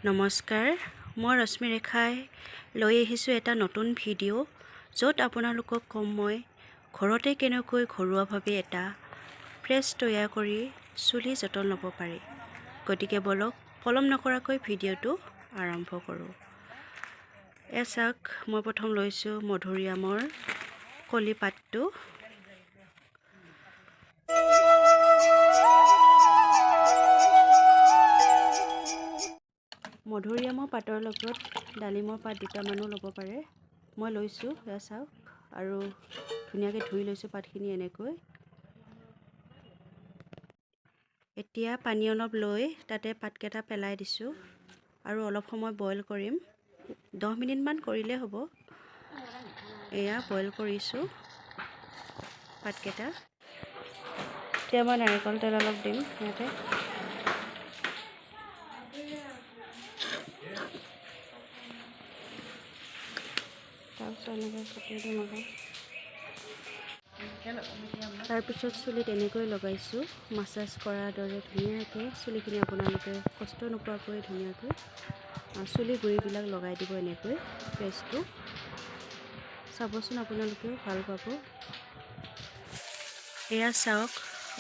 নমস্কাৰ, মই ৰশ্মি ৰেখাই লৈ আহিছোঁ এটা নতুন ভিডিঅ', য'ত আপোনালোকক ক'ম মই ঘৰতে কেনেকৈ ঘৰুৱাভাৱে এটা পেষ্ট তৈয়াৰ কৰি চুলি যতন ল'ব পাৰি। গতিকে বলক, পলম নকৰাকৈ ভিডিঅ'টো আৰম্ভ কৰোঁ। এয়া চাওক, মই প্ৰথম লৈছোঁ মধুৰিআমৰ কলিপাতটো। মধুৰিআমৰ পাতৰ লগত ডালিমৰ পাত দুটামানো ল'ব পাৰে। মই লৈছোঁ, এয়া চাওক, আৰু ধুনীয়াকৈ ধুই লৈছোঁ পাতখিনি এনেকৈ। এতিয়া পানী অলপ লৈ তাতে পাতকেইটা পেলাই দিছোঁ আৰু অলপ সময় বইল কৰিম। 10 মিনিটমান কৰিলেই হ'ব। এয়া বইল কৰিছোঁ পাতকেইটা। এতিয়া মই নাৰিকল তেল অলপ দিম ইয়াতে। তাৰপিছত এনেকৈ ছটিয়াই দিম অলপ। তাৰপিছত চুলিত এনেকৈ লগাইছোঁ, মাছাজ কৰাৰ দৰে ধুনীয়াকৈ চুলিখিনি আপোনালোকে কষ্ট নোপোৱাকৈ ধুনীয়াকৈ চুলি গুৰিবিলাক লগাই দিব এনেকৈ পেষ্টটো। চাবচোন, আপোনালোকেও ভাল পাব। এয়া চাওক,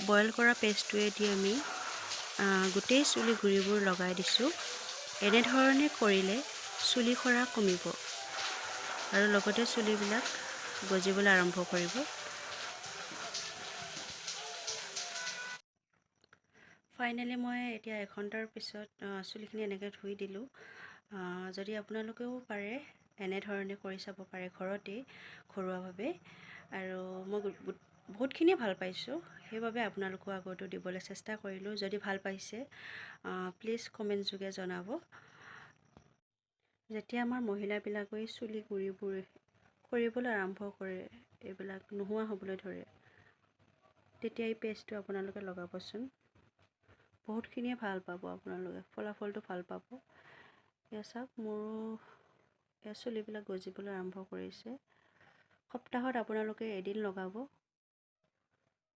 বইল কৰা পেষ্টটোৱেদি আমি গোটেই চুলি গুৰিবোৰ লগাই দিছোঁ। এনেধৰণে কৰিলে চুলি সৰা কমিব আৰু লগতে চুলিবিলাক গজিবলৈ আৰম্ভ কৰিব। ফাইনেলি মই এতিয়া এঘণ্টাৰ পিছত চুলিখিনি এনেকৈ ধুই দিলোঁ। যদি আপোনালোকেও পাৰে এনেধৰণে কৰি চাব পাৰে ঘৰতেই ঘৰুৱাভাৱে। আৰু মই বহুতখিনিয়ে ভাল পাইছোঁ, সেইবাবে আপোনালোকৰ আগতো দিবলৈ চেষ্টা কৰিলোঁ। যদি ভাল পাইছে প্লিজ কমেণ্ট যোগে জনাব। যেতিয়া আমাৰ মহিলাবিলাকে চুলি গুৰিবোৰ সৰিবলৈ আৰম্ভ কৰে, এইবিলাক নোহোৱা হ'বলৈ ধৰে, তেতিয়া এই পেষ্টটো আপোনালোকে লগাবচোন, বহুতখিনিয়ে ভাল পাব আপোনালোকে, ফলাফলটো ভাল পাব। এয়া চাওক, মোৰো এয়া চুলিবিলাক গজিবলৈ আৰম্ভ কৰিছে। সপ্তাহত আপোনালোকে এদিন লগাব।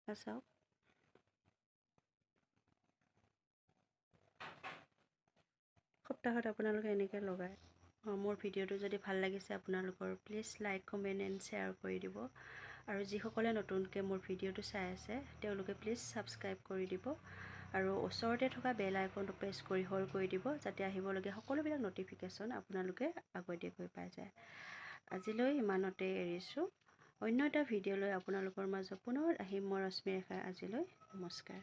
এয়া চাওক, সপ্তাহত আপোনালোকে এনেকৈ লগায়। মোৰ ভিডিঅ'টো যদি ভাল লাগিছে আপোনালোকৰ, please like, comment and share কৰি দিব। আৰু যিসকলে নতুনকৈ মোৰ ভিডিঅ'টো চাই আছে তেওঁলোকে প্লিজ ছাবস্ক্ৰাইব কৰি দিব আৰু ওচৰতে থকা বেল আইকনটো প্ৰেছ কৰি হল কৰি দিব, যাতে আহিবলগীয়া সকলোবিলাক ন'টিফিকেশ্যন আপোনালোকে আগতীয়াকৈ পাই যায়। আজিলৈ ইমানতে এৰিছোঁ। অন্য এটা ভিডিঅ' লৈ আপোনালোকৰ মাজত পুনৰ আহিম। মই ৰশ্মি ৰেখা, আজিলৈ নমস্কাৰ।